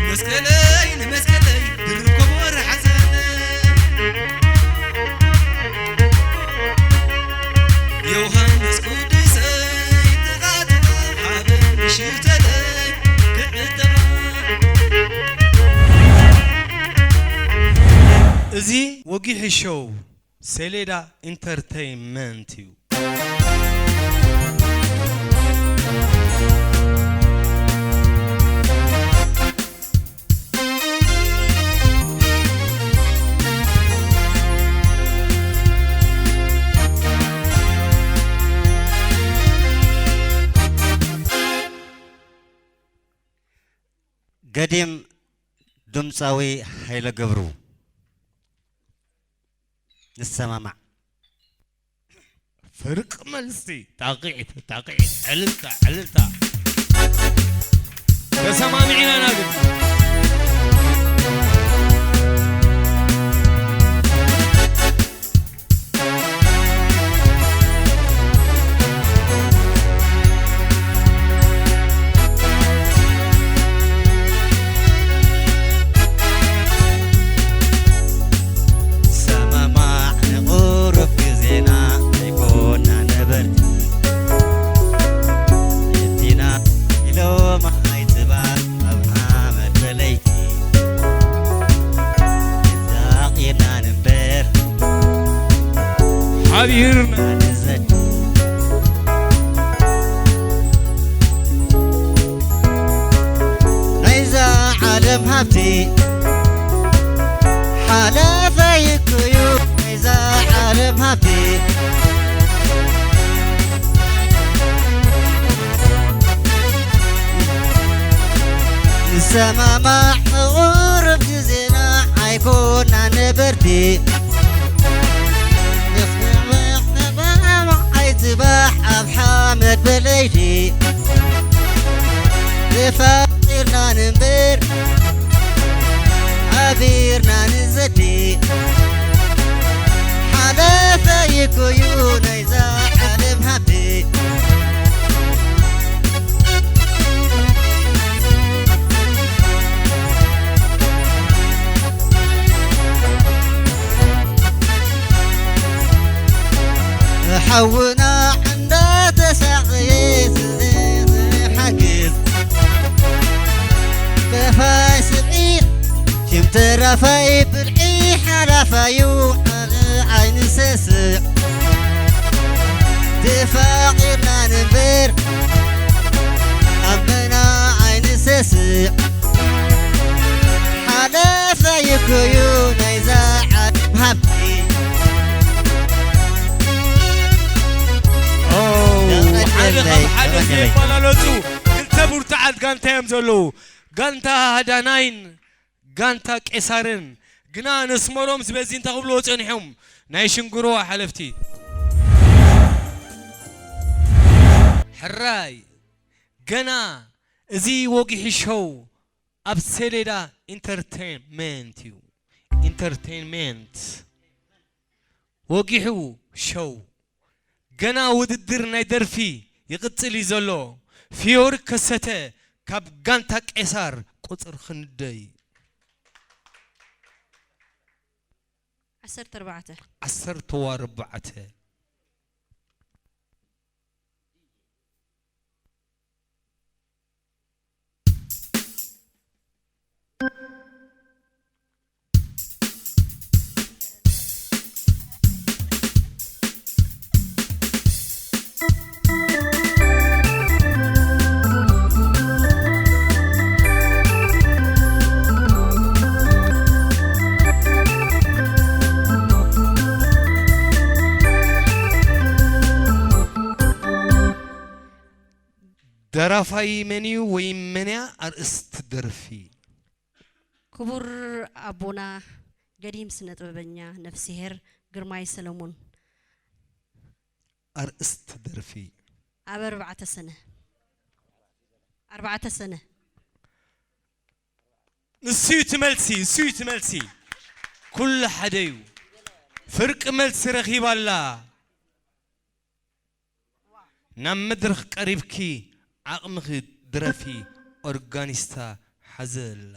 መስቀለይ ንመስቀለይ ድርብ ከበሮ ሓዘለይ ዮሃንስ ቅዱሰይ ጥቓ ጥቓ ሓበን ሽተለይ ክዕጠባ። እዚ ወጊሑ ሾው ሰሌዳ ኢንተርተይንመንት እዩ። ገዲም ድምፃዊ ሃይለ ገብሩ። ንሰማማዕ። ፍርቅ መልሲ። ጣቂዒት፣ ጣቂዒት፣ ዕልልታ፣ ዕልልታ። ተሰማሚዕና ኢና ግን። ሰማማዕ ንቁሩብ ግዜና ኣይኮና ነበርቲ። ነቲና ኢሎም ኣይትባል ኣብ ሓመድ በለይቲ። ተዛቒርና ንንበር ሓቢርና ንዘድ ናይዛ ዓለም ሃብቲ ሓላፋይ እኮ እዩ። ናይዛ ዓለም ሃብቲ ንሰማማዕ ቁሩብ ግዜና ኣይኮና ነበርቲ። ንስምዕምዕ ንባዕባዕ ኣይትባዕ ኣብ ሓመድ በለይቲ። ተፋቒርና ንንበር ሓቢርና ንዘቲ። ሓላፋይ እኮ እዩ ናይዛ ዓለም ሃብቲ። ሓውና እንዳተሳቐየ ዝሓግዝ። ተፋይ ስዒድ ሽም ተራፋይ ብልዒ ሓላፋዩ ዓሊ ዓይኒ ሰስዕ። ተፋቒርና ንንበር ኣመና ዓይኒ ሰስዕ። ሓላፋይ እኮ እዩ ናይዛ ዓለም ሃብቲ። ኦ፣ ሓደ ካብ ሓደ ዘይፈላለጹ ክልተ ብርቱዓት ጋንታ እዮም ዘለዉ። ጋንታ ሃዳናይን ጋንታ ቄሳርን ግና ነስመሮም ዝበዚ እንታይ ክብልዎ ጸኒሖም? ናይ ሽንግሮ ሓለፍቲ። ሕራይ፣ ገና እዚ ወጊሒ ሾው ኣብ ሰሌዳ ኢንተርቴንመንት እዩ። ኢንተርቴንመንት። ወጊሑ ሾው። ገና ውድድር ናይ ደርፊ ይቕጽል እዩ ዘሎ። ፊዮሪ ከሰተ ካብ ጋንታ ቄሳር ቁጽሪ ክንደይ? ዓሰርተ ኣርባዕተ። ዓሰርተ ኣርባዕተ። ደራፋይ መን እዩ ወይ መን እያ ኣርእስቲ ደርፊ? ክቡር ኣቦና ገዲም ስነ ጥበበኛ ነፍስሄር ግርማይ ሰለሙን። ኣርእስት ደርፊ። ኣብ ኣርባዕተ ሰነ። ኣርባዕተ ሰነ። ንሱ እዩ እቲ መልሲ፣ ንሱ እዩ እቲ መልሲ። ኩሉ ሓደ እዩ። ፍርቂ መልሲ ረኺባ ኣላ። ናብ መድረኽ ቀሪብኪ ዓቕምኺ ድረፊ፣ ኦርጋኒስታ ሓዘላ።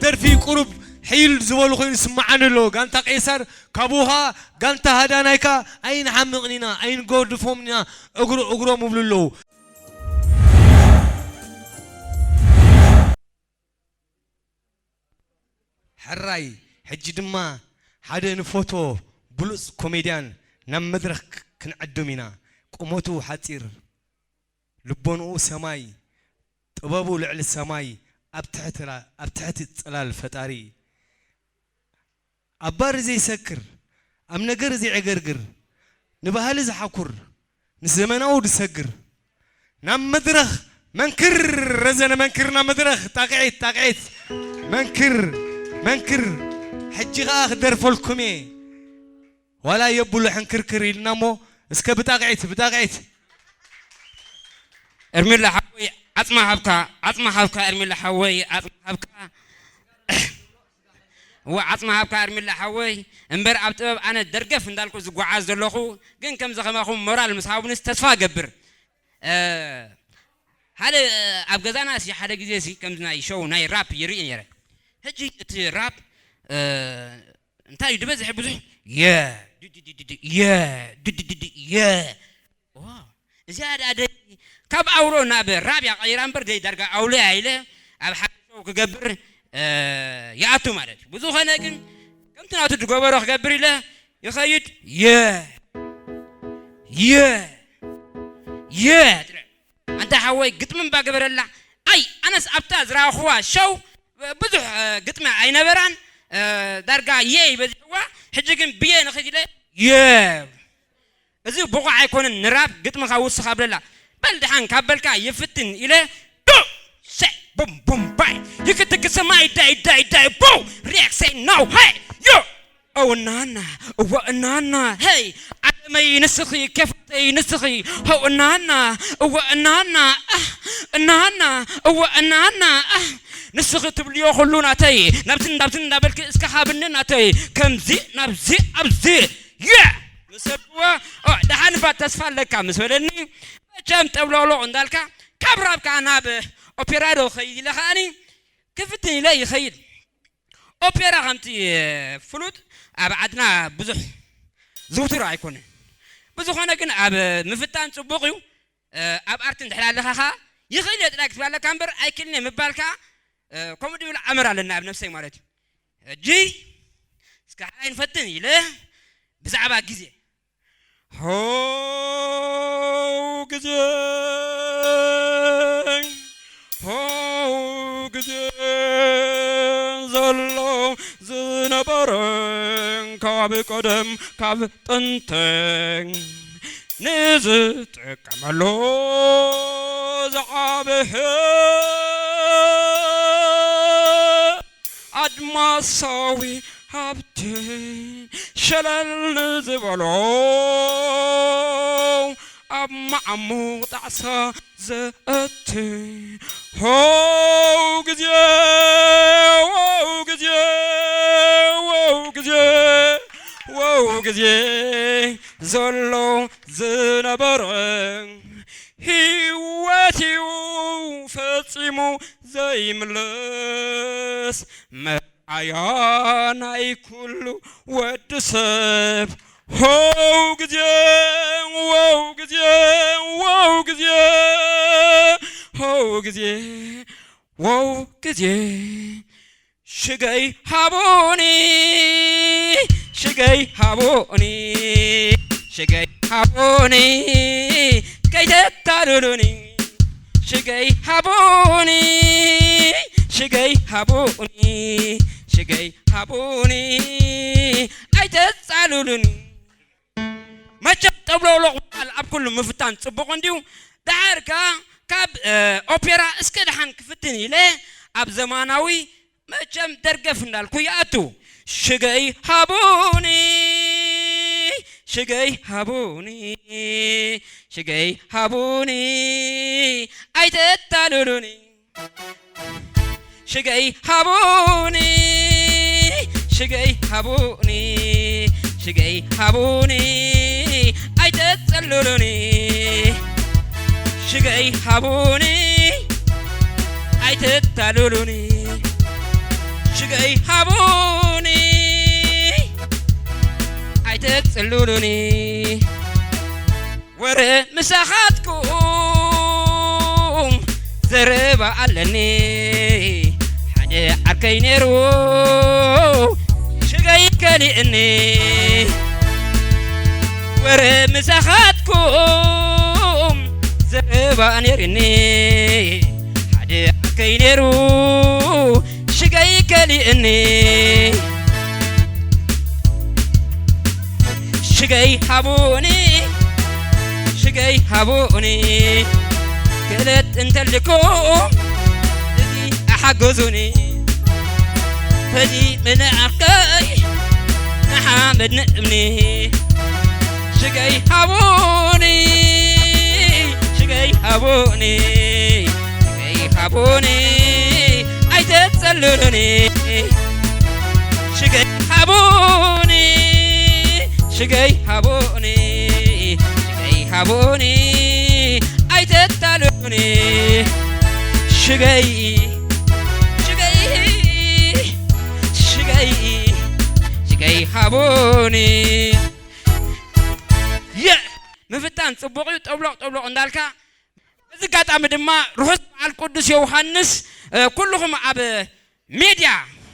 ደርፊ ቁሩብ ሕይል ዝበሉ ኮይኑ ይስምዓኒ ኣሎ። ጋንታ ቄሳር ካብኡ ኸኣ ጋንታ ሃዳናይ ከኣ ኣይንሓምቕን ኢና፣ ኣይንገድፎምን ኢና፣ እግሮ-፣ እግሮም ይብሉ ኣለዉ። ሕራይ፣ ሕጂ ድማ ሓደ ንፈቶ ብሉጽ ኮሜድያን ናብ መድረኽ ክ-፣ ክንዕድም ኢና። ቁመቱ ሓጺር፣ ልቦንኡ ሰማይ፣ ጥበቡ ልዕሊ ሰማይ፣ ኣብ ትሕቲ ላ-፣ ኣብ ትሕቲ ጽላል ፈጣሪ። ኣብ ባር ዘይሰክር፣ ኣብ ነገር ዘይዕገርግር፣ ንባህሊ ዝሓኩር፣ ንዘመናዊ ዝሰግር። ናብ መድረኽ መንክር፣ ረዘነ መንክር ናብ መድረኽ፣ ጣቕዒት፣ ጣቕዒት፣ መንክር፣ መንክር። ሕጂ ኸኣ ክደርፈልኩም እየ። ዋላ የብሉ ሕንክርክር ኢልና እሞ፣ እስከ ብጣቕዒት፣ ብጣቕዒት። ኤርሚለ ሓወይ፣ ዓጽማ ሃብካ፣ ዓጽማ ሃብካ፣ ኤርሚለ ሓወይ፣ ዓጽማ ሃብካ። እዋ፣ ዓጽማ ሃብካ፣ ኤርሚለ ሓወይ። እምበር ኣብ ጥበብ ኣነ ደርገፍ እንዳልኩ ዝጓዓዝ ዘለኹ፣ ግን ከምዚ ከማኹም ሞራል ምስ ሃቡንስ ተስፋ እገብር። እ፣ ሓደ፣ ኣብ ገዛና ሲ ሓደ ግዜ ሲ ከምዚ ናይ ሾው ናይ ራፕ ይርኢ ነይረ። ሕጂ እቲ ራፕ፣ እ፣ እንታይ እዩ ዝበዝሕ ብዙሕ የ፣ ድድድድድ፣ የ፣ ድድድድ፣ የ። ዋ፣ እዚኣ ደኣ ደይ ካብ ኣውሎ ናብ ራብያ ቀይራ እምበር ደይ ዳርጋ ኣውሎ እያ ኢለ ኣብ ሓደ ሾው ክገብር፣ እ፣ ይኣቱ ማለት እዩ። ብዝኾነ ግን ከምቲ ናቱ ዝገበሮ ክገብር ኢለ ይኸይድ። የ፣ የ፣ የ። ኣንታ ሓወይ ግጥሚ እምባ ግበረላ። ኣይ፣ ኣነስ ኣብታ ዝረኣኹዋ ሸው ብዙሕ፣ እ፣ ግጥሚ ኣይነበራን፣ እ፣ ዳርጋ የይ በዚሕዋ። ሕጂ ግን ብየ ንኽድ ኢለ የ። እዚ ብቑዕ ኣይኮነን ንራፕ ግጥምኻ ውስኽ ኣብለላ። በል ደሓን ካብ በልካ ይፍትን ኢለ ዱ ሸ ቡም ቡም ባይ ይክትክ ሰማይ ዳይ ዳይ ዳይ ቦው ሪያክ ሰይ ኖ ሄይ ዮ ኦ እናና እወ እናና ሄይ ዓለመይ ንስኺ ኬፈተይ ንስኺ ሆው እናና እወ እናና ኣህ እናና እወ እናና ኣህ ንስኺ ትብልዮ ኩሉ ናተይ ናብዝን ናብዝን እናበልኪ እስከ ሃብኒ ናተይ ከምዚ ናብዚ ኣብዚ የ ምስ በልዎ ኦ ደሓን ባ ተስፋ ኣለካ ምስ በለኒ መቸም ጠብሎቅሎቅ እንዳልካ ካብ ራብ ከዓ ናብ ኦፔራ ዶ ኸይድ ኢለ ከዓኒ ክፍትን ኢለ ይኸይድ። ኦፔራ ከምቲ ፍሉጥ ኣብ ዓድና ብዙሕ ዝውቱር ኣይኮነን። ብዝኾነ ግን ኣብ ምፍታን ጽቡቕ እዩ። ኣብ ኣርቲ እንድሕር ኣለኻ ኸኣ ይኽእል እየ ጥራይ ክትብል ኣለካ እምበር ኣይክእልን እየ ምባል ከኣ ከምኡ ድብል ኣምር ኣለና ኣብ ነፍሰይ ማለት እዩ። ሕጂ እስከ ሓራይ ንፈትን ኢለ ብዛዕባ ግዜ። ሆው ግዜ፣ ሆው ግዜ ዘሎ ዝነበረ ካብ ቀደም ካብ ጥንቲ ንዝጥቀመሉ ዝዓበየ ኣድማሳዊ ሃብቲ ሸለል ንዝበሎ ኣብ መዓሙቕ ጣዕሳ ዘእቲ ሆው ግዜ፣ ወው ግዜ፣ ወው ግዜ፣ ወው ግዜ ዘሎ ዝነበረ ህይወት እዩ ፈጺሙ ዘይምለስ መርኣያ ናይ ኩሉ ወዲ ሰብ። ሆው ግዜ፣ ወው ግዜ፣ ወው ግዜ፣ ሆው ግዜ፣ ወው ግዜ። ሽገይ ሃቡኒ፣ ሽገይ ሃቡኒ፣ ሽገይ ሃቡኒ፣ ከይተታልሉኒ። ሽገይ ሃቡኒ፣ ሽገይ ሃቡኒ፣ ሽገይ ሃቡኒ፣ ኣይተጻሉሉኒ። መቸም ጠብሎቕሎቕ ምባል ኣብ ኩሉ ምፍታን ጽቡቕ እንድዩ። ደሓር ከኣ ካብ፣ እ፣ ኦፔራ እስከ ደሓን ክፍትን ኢለ ኣብ ዘማናዊ መቸም ደርገፍ እንዳልኩ ይኣቱ። ሽገይ ሃቡኒ፣ ሽገይ ሃቡኒ፣ ሽገይ ሃቡኒ፣ ኣይተታልሉኒ። ሽገይ ሃቡኒ፣ ሽገይ ሃቡኒ፣ ሽገይ ሃቡኒ፣ ኣይተጸልሉኒ። ሽገይ ሃቡኒ፣ ኣይተታልሉኒ። ሽገይ ሃቡኒ፣ ኣይተጸልሉኒ። ወረ ምሳኻትኩም ዘረባ ኣለኒ። ሓደ ዓርከይ ነይሩ ሽገይ ከሊእኒ። ወረ ምሳኻትኩም ዘረባ ነይርኒ። ሓደ ዓርከይ ነይሩ ሽገይ ከሊእኒ። ሽገይ ሃቡኒ፣ ሽገይ ሃቡኒ፣ ክእለት እንተልኩም እዚ ኣሓግዙኒ። ሕጂ ምልኣኸይ ንሓመድ ንእምኒ። ሽገይ ሃቡኒ፣ ሽገይ ሃቡኒ፣ ሽገይ ሃቡኒ፣ ኣይተጸልሉኒ። ሽገይ ሃቡኒ፣ ሽገይ ሃቡኒ፣ ሽገይ ሃቡኒ፣ ኣይተታልሉኒ። ሽገይ፣ ሽገይ፣ ሽገይ፣ ሽገይ ሃቡኒ። የ-፣ ምፍታን ጽቡቕ እዩ። ጠብሎቕ ጠብሎቕ እንዳልካ፣ በዚ ኣጋጣሚ ድማ ርሑስ በዓል ቅዱስ ዮውሃንስ፣ እ፣ ኩልኹም ኣብ ሜድያ፣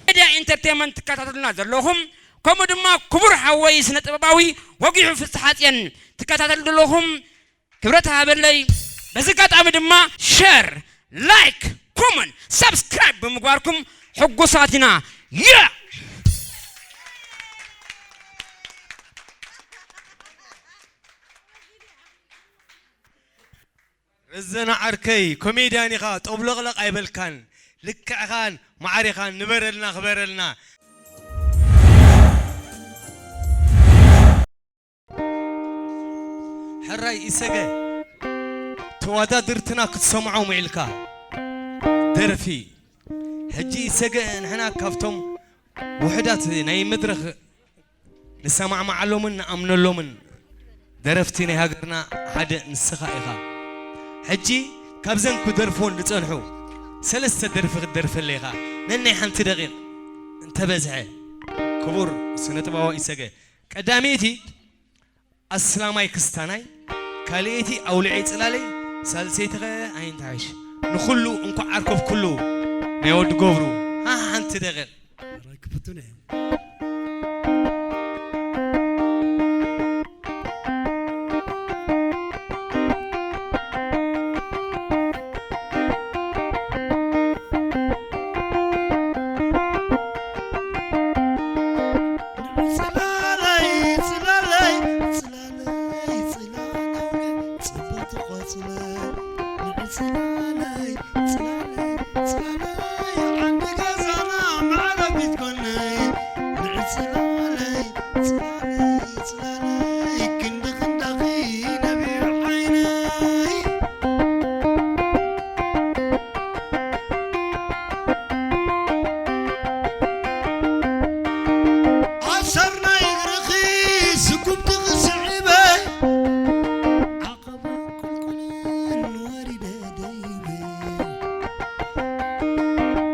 ሜድያ ኢንተርቴይንመንት ትከታተሉና ዘለኹም፣ ከምኡ ድማ ክቡር ሓወይ ስነ ጥበባዊ ወጊሑ ፍስሓጽየን ትከታተሉ ዘለኹም ክብረት ሃበለይ። በዚ ኣጋጣሚ ድማ ሸር፣ ላይክ፣ ኮመንት፣ ሳብስክራይብ ብምግባርኩም ሕጉሳት ኢና። የ-፣ ረዘነ ዓርከይ፣ ኮሜድያን ኢኻ፣ ጠብለቕለቕ ኣይበልካን። ልክዕኻን ማዕሪኻን፣ ንበረልና፣ ክበረልና። ሕራይ ኢሰገ፣ ተወዳደርትና ክትሰምዖም ውዒልካ ደርፊ። ሕጂ ኢሰገ፣ ንሕና ካብቶም ውሑዳት ናይ መድረኽ ንሰማዕማዓሎምን ንኣምነሎምን ደረፍቲ ናይ ሃገርና ሓደ ንስኻ ኢኻ። ሕጂ ካብዘን ክደርፍወን ዝጸንሑ ሰለስተ ደርፊ ክትደርፈለይ ኢኻ። ነናይ ሓንቲ ደቂቕ እንተበዝሐ። ክቡር ስነ ጥበባዊ ኢሰገ፣ ቀዳመይቲ ኣስላማይ ክስታናይ፣ ካልኣይቲ ኣውልዐይ ጽላለይ፣ ሳልሰይቲ ኸ ኣይንትዓሽ። ንኹሉ እንኳዕ ዓርከፍ ኩሉ ናይ ወዲ ገብሩ። ሃ፣ ሓንቲ ደቂቕ። ራይ ክፍቱን እየ። ጽላለይ፣ ጽላለይ፣ ጽላለይ፣ ጽላለይ፣ ጽቡቕ ቆጽለ፣ ንዒ ጽላለይ፣ ጽላለይ፣ ጽላለይ፣ ዓዲ ገዛና መዕረፊት ኮነይ፣ ንዒ ጽላለይ፣ ጽላለይ፣ ጽላለይ፣ ክንዲ ክንዳኺ ነቢዑ ዓይነይ። ኣሰር ናይ እግርኺ ስጉምቲ ክስዕበ፣ ዓቐብን ቁልቁልን ወሪደ ደይበ።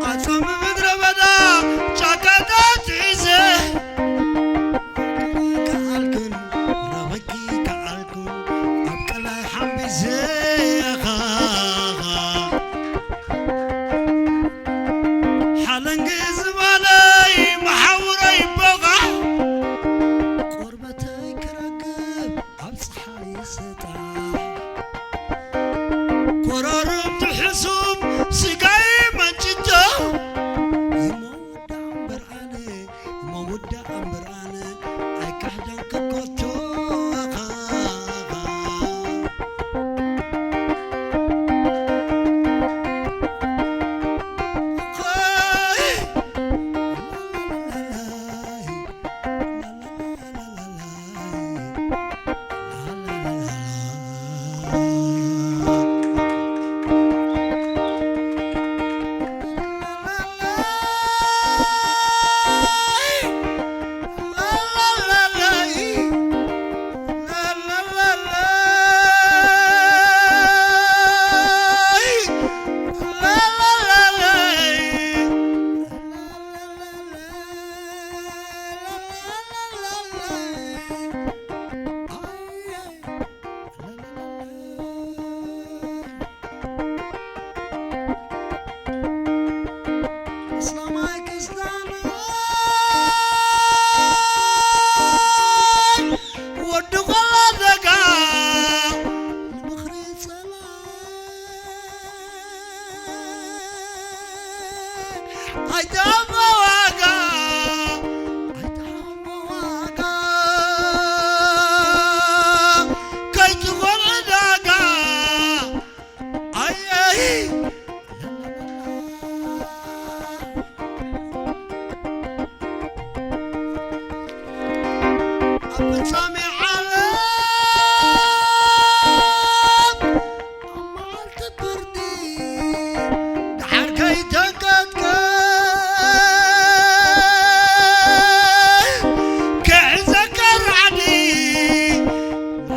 ኣጾም ምድረ በዳ ጫካታት ሒዘ፣ ከኣልኩን ረበኪ ከኣልኩን ኣብ ቀላይ ሓምቢሰ። ሓለንጊ ዝባነይ መሓውረይ በቓ፣ ቆርበተይ ክረክብ ኣብ ጸሓይ ሰጣ። ኮረርምቲ ሕሱም ስጋይ መንጭቶ፣ ይመውዳ እምበር ኣነ፣ ይመውዳ እምበር ኣነ፣ ኣይካሕደን ክኮቶ። እስላማይ ክስታን ወዲ ቆላ ደጋ ንምኽሪ ጸላ ኣይትሃቦ ዋጋ፣ ኣይትሃቦ ዋጋ፣ ከይትኾን ዕዳጋ። ኣየይ! ኣብ ፍጻሜ ዓለም ኣብ መዓልቲ ፍርዲ ደሓር ከይተንቀጥቀ ክሕዘካ ራዕዲ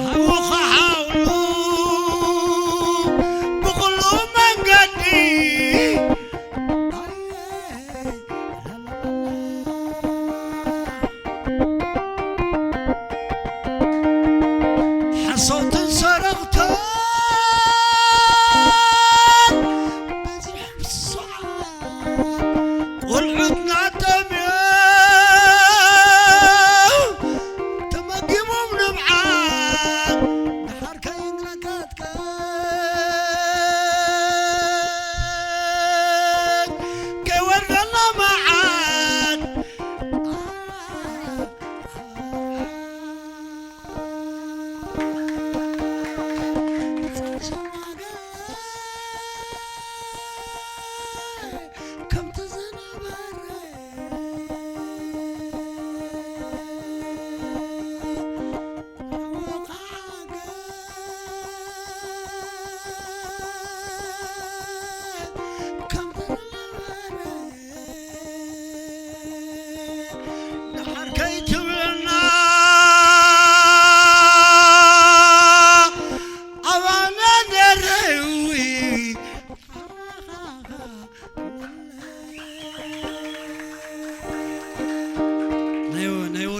ሃውኻ ሓውሉ ብኹሉ መንገዲ።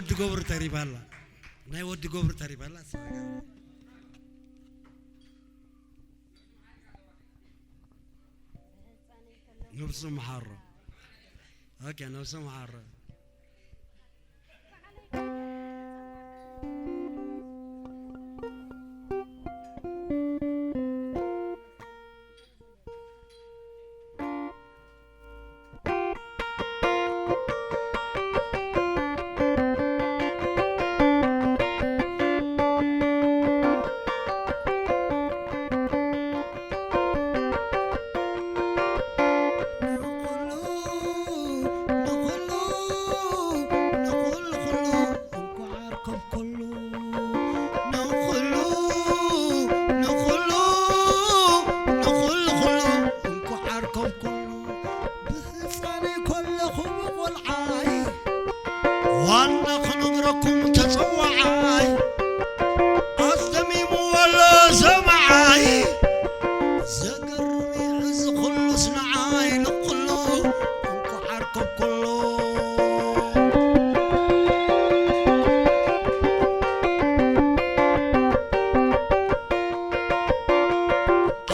ወዲ ገብሩ ተሪባ ኣላ። ናይ ወዲ ገብሩ ተሪባ ኣላ። ነብሱ መሓሮ። ኦኬ፣ ነብሱ መሓሮ። ንኹሉ፣ ንኹሉ፣ ንኹሉ፣ ኩሉ፣ እንኳዕ ዓርከብ ኩሉ። ንኹሉ፣ ንኹሉ፣ ንኹሉ፣ ኩሉ፣ እንኳዕ ዓርከብ ኩሉ። ብህፃነይ ከለኹ ብቆልዓይ፣ ዋና ክነግረኩም ተፀዋዓይ። ኣስደሚሙ ወሎ ሰማዓይ። ዘገርም እዩ እዚ ኩሉስ ንዓይ ንኩሉ እንኳዕ ዓርከብ ኩሉ።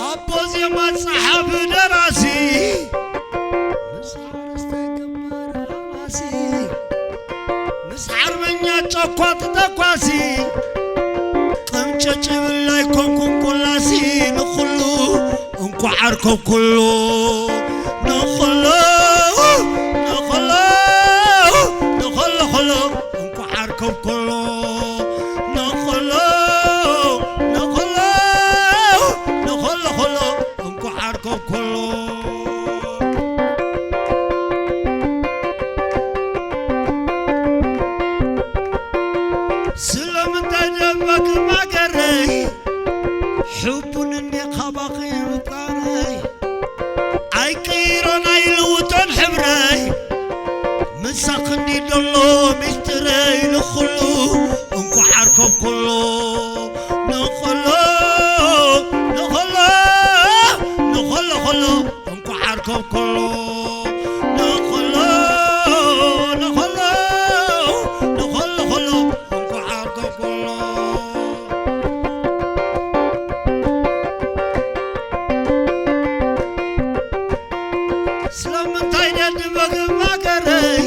ኣቦ ዜማ ጸሓፊ ደራሲ፣ ምስ ሓረስታይ ገባር ሓማሲ፣ ምስ ሓርበኛ ጨኳ ተተኳሲ፣ ቅምጨጭብል ኣይኮንኩን ቆላሲ፣ ንኹሉ እንኳዕ ዓርከብ ኩሉ፣ ንኹሉ፣ ንኹሉ፣ ንኹሉ፣ ኩሉ፣ እንኳዕ ዓርከብ ኩሉ፣ ንኹሉ፣ ንኹሉ፣ ንኹሉ፣ ኩሉ፣ እንኳዕ ዓርከብ ኩሉ። ስለምንታይ ደመክ ማገረይ፣ ሕቡን እንዴ ካባኺ ምፍቃረይ፣ ኣይቅይሮን ኣይልውጦን ሕብረይ፣ ምሳኽኒ ደሎ ሚስጥረይ፣ ንኹሉ እንኳዕ ዓርከብ ኩሉ፣ ንኹሉ፣ ንኹሉ፣ ንኹሉ፣ ኩሉ፣ እንኳዕ ዓርከብ ኩሉ፣ ንኹሉ፣ ንኹሉ፣ ንኹሉ፣ ኩሉ፣ እንኳዕ ዓርከብ ኩሉ። ስለምንታይ ነዲ መግብ ማገረይ፣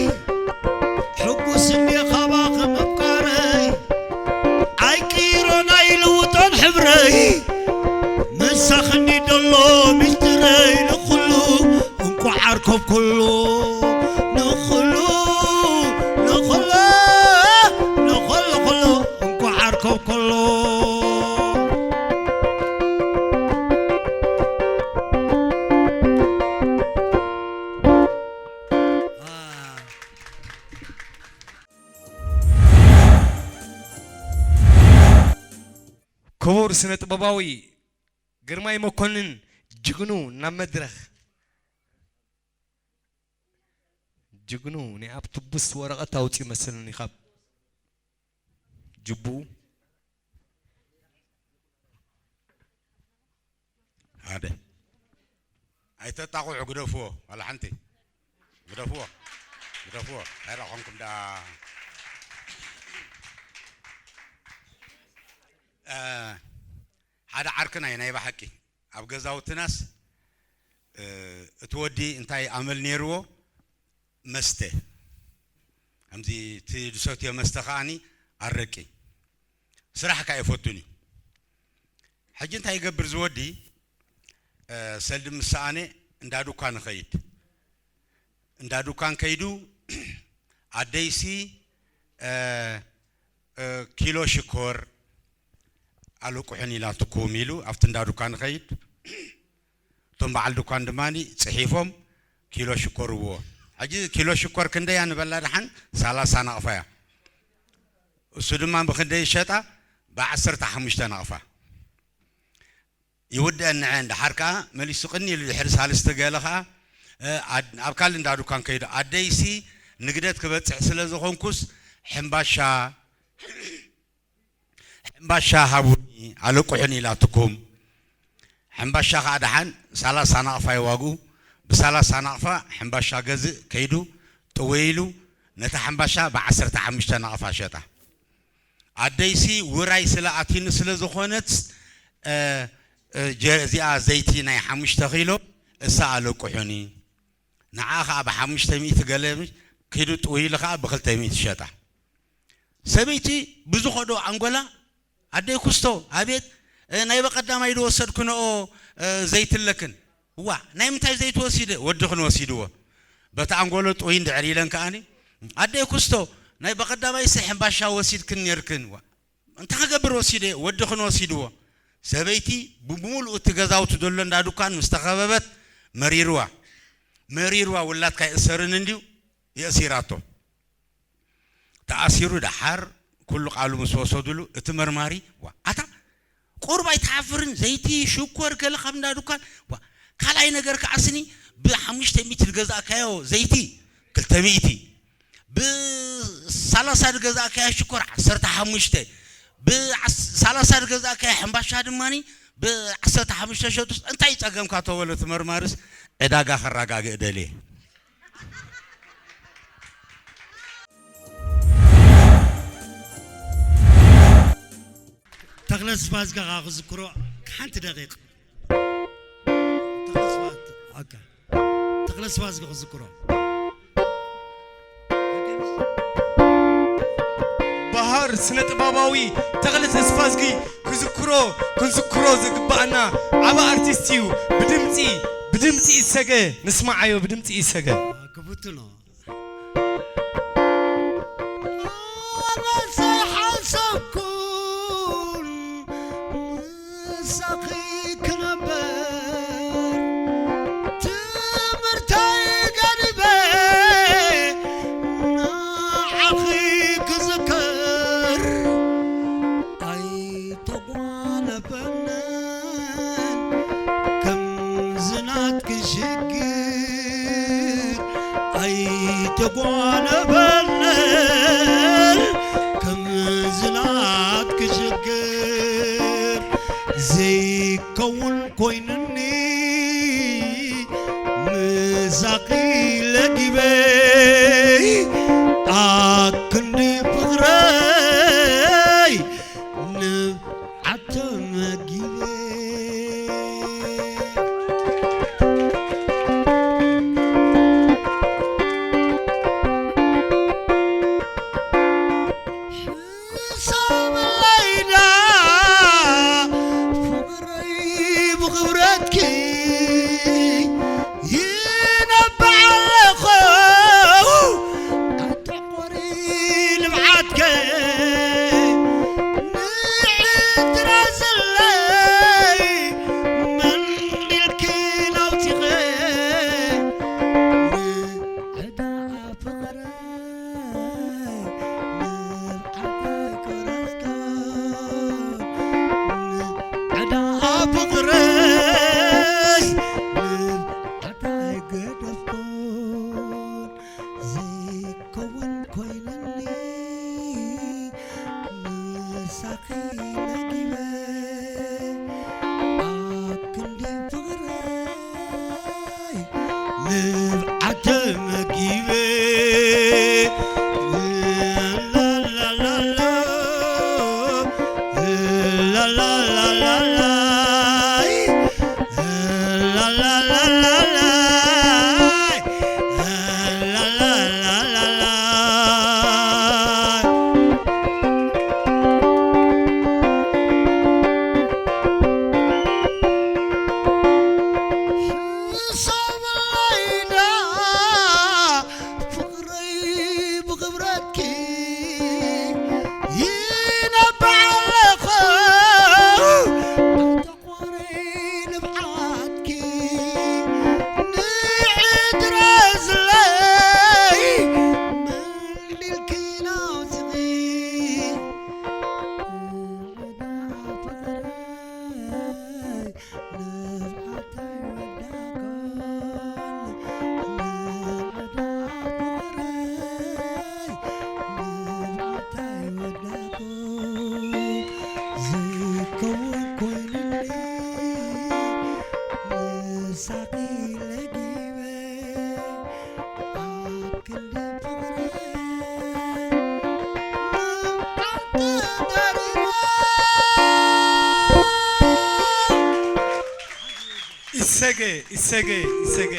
ሕጉስ እንዴ ካባኺ ምፍቃረይ፣ ኣይቅይሮን ኣይልውጦን ሕብረይ፣ ምሳኽኒ ደሎ ሚስጥረይ፣ ንኹሉ እንኳዕ ዓርከብ ኩሉ፣ ንኹሉ፣ ንኹሉ፣ ንኹሉ፣ ኩሉ፣ እንኳዕ ዓርከብ ኩሉ። ክቡር ስነ ጥበባዊ ግርማይ መኮንን ጅግኑ ናብ መድረኽ። ጅግኑ ናይ ኣብ ትቡስ ወረቐት ኣውፅኡ መስለኒ ካብ ጅቡኡ። ሓደ ኣይተጣቕዑ፣ ግደፍዎ፣ ዋላ ሓንቲ ግደፍዎ፣ ግደፍዎ። ኣይረኾንኩም ደኣ። እ፣ ሓደ ዓርክና እዩ ናይ ብሓቂ። ኣብ ገዛውትናስ፣ እ፣ እቲ ወዲ እንታይ ኣመል ነይርዎ? መስተ። ከምዚ እቲ ዝሰትዮ መስተ ከኣኒ ኣረቂ። ስራሕ ከኣ ኣይፈቱን እዩ። ሕጂ እንታይ ይገብር እዚ ወዲ? እ፣ ሰልዲ ምስ ሰኣነ እንዳ ዱካን ይኸይድ። እንዳ ዱካን ከይዱ፣ "ኣደይሲ፣ እ፣ እ፣ ኪሎ ሽኮር ኣለቁሕን ኢላትኩም" ኢሉ ኣብቲ እንዳ ዱካን ይኸይድ። እቶም በዓል ድኳን ድማ ጽሒፎም ኪሎ ሽኮር ህብዎ። ሕጂ ኪሎ ሽኮር ክንደያ ንበላ ደሓን? ሰላሳ ናቕፋ እያ። እሱ ድማ ብክንደይ ይሸጣ? ብዓሰርተ ሓሙሽተ ናቕፋ። ይውደአን ንዐ፣ እንድሓር ከኣ መሊሱ ቅኒ ኢሉ ድሕሪ ሳልስቲ ገለ ከኣ፣ እ፣ ኣድ-፣ ኣብ ካልእ እንዳ ድኳን ከይዱ፣ "ኣደይሲ ንግደት ክበጽሕ ስለ ዝኾንኩስ ሕምባሻ፣ ሕምባሻ ሃቡኒ ኣለቁሑኒ ኢላትኩም." ሕምባሻ ከኣ ደሓን ሰላሳ ናቕፋ እዩ ዋግኡ። ብሰላሳ ናቕፋ ሕምባሻ ገዝእ ከይዱ ጥውይ ኢሉ፣ ነታ ሕምባሻ ብዓሰርተ ሓሙሽተ ናቕፋ ሸጣ። ኣደይሲ ውራይ ስለ ኣትዩኒ ስለ ዝኾነት፣ እ፣ እ፣ ጀ-፣ እዚኣ ዘይቲ ናይ ሓሙሽተ ኪሎ እሳ ኣለቅሑኒ። ንዓ ኸዓ ብሓሙሽተ ሚእቲ ገለ ኪዱ ጥውይሉ ኸዓ ብኽልተ ሚእቲ ሸጣ። ሰበይቲ ብዝኸዶ ኣንጎላ፣ "ኣደይ ኩስቶ፣ ኣቤት፣ እ፣ ናይ በቐዳማይ ዶ ወሰድክንኦ፣ እ፣ ዘይቲ ኣለክን?" "እዋ፣ ናይ ምንታይ ዘይቲ ወሲደ?" "ወድኽን ወሲድዎ." በቲ ኣንጎሎ ጥውይ እንድሕር ኢለን ከኣኒ፣ "ኣደይ ኩስቶ፣ ናይ በቐዳማይሲ ሕምባሻ ወሲድክን ኔርክን?" "እዋ፣ እንታይ ክገብር ወሲደ?" "ወድኽን ወሲድዎ." ሰበይቲ ብምሉኡ እቲ ገዛውቲ ዘሎ እንዳ ዱካን ምስ ተኸበበት መሪርዋ። መሪርዋ፣ "ውላድካ ይእሰርን እንድዩ?" የእሲራቶ። ተኣሲሩ ደሓር ኩሉ ቃሉ ምስ ወሰዱሉ፣ እቲ መርማሪ፣ "ዋ፣ ኣታ ቁሩብ ኣይትሓፍርን? ዘይቲ፣ ሽኮር፣ ገለ ካብ እንዳ ዱካን፣ ዋ፣ ካልኣይ ነገር ከዓስኒ፣ ብሓሙሽተ ሚእቲ ዝገዛእካዮ ዘይቲ፣ ክልተ ሚእቲ፣ ብሳላሳ ዝገዛእካዮ ሽኮር፣ ዓሰርተ ሓሙሽተ፣ ብዓስ-፣ ሳላሳ ዝገዛእካዮ ሕምባሻ ድማኒ፣ ብዓሰርተ ሓሙሽተ ሸጡስ፣ እንታይ ጸገምካ?" ተበሎ፣ እቲ መርማርስ፣ "ዕዳጋ ከረጋግእ ደልየ." ተኽለ ስፋዝጋ ከዓ ክዝክሮ ሓንቲ ደቂቕ። ተኽለ ስፋ-፣ ኦኬ። ተኽለ ስፋዝጋ ክዝክሮ። በሃር ስነ ጥበባዊ ተኽለ ተስፋዝጊ ክዝክሮ፣ ክንዝክሮ ዝግባኣና ዓቢ ኣርቲስት እዩ። ብድምጺ፣ ብድምጺ ይሰገ፣ ንስማዓዮ፣ ብድምጺ ይሰገ። ክፍቱ ነው። ኣበሰ ሓሰብኩን ምሳኺ ክነበር፣ ትምህርተይ ገዲፈ ንዓኺ ክዝክር። ኣይተጓነፈንን ከምዚ ናትኪ ሽግር፣ ኣይተጓነፈንን ከምዚ ናትኪ ሽግር። ዘይከውን ኮይኑኒ ምሳኺ ለጊበ፣ ኣክንዲ ፍቕረይ ንብዓት ተመጊበ። ሕሰብለይዳ ፍቕረይ ብኽብረትኪ ይነብዕ ኣለኹ። ኣተቆሪ ንብዓትከ ንዕድረዝለይ መንዲልኪ ናውቲኸ። ዕዳ ፍቕረይ ንብዓተይ ቆረስኩን። ዕዳ ፍቕረይ ንብዓተይ ገደፍኩን። ዘይከውን ኮይነኒ ምሳኺ ለጊበ። ኣብ ክንዲ ፍቕረይ ንብዓት ተመጊበ። ላላላላ፣ ላላላላ፣ ላላላላ፣ ላላላላ። ሰማይና ፍቕረይ ብኽብረትኪ ይነብዕ ኣለኹ። ኣተቆሪ ንብዓትኪ ንዕድረዝለይ መንዲልኪ ናውዚኺ። ዕዳ ፍቕረይ ንብዓተይ ወዳእኩን። ንዕዳ ፍቕረይ ንብዓተይ ወዳእኩን። ዘይከውን ኮይኑኒ ምሳኺ ለጊበ። ኣብ ክንዲ ፍቕረይ ኢሰገ፣ ኢሰገ፣ ኢሰገ።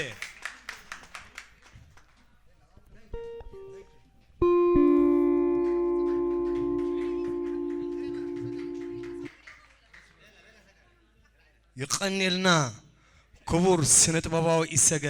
ይቐንየልና ክቡር ስነ ጥበባዊ ኢሰገ።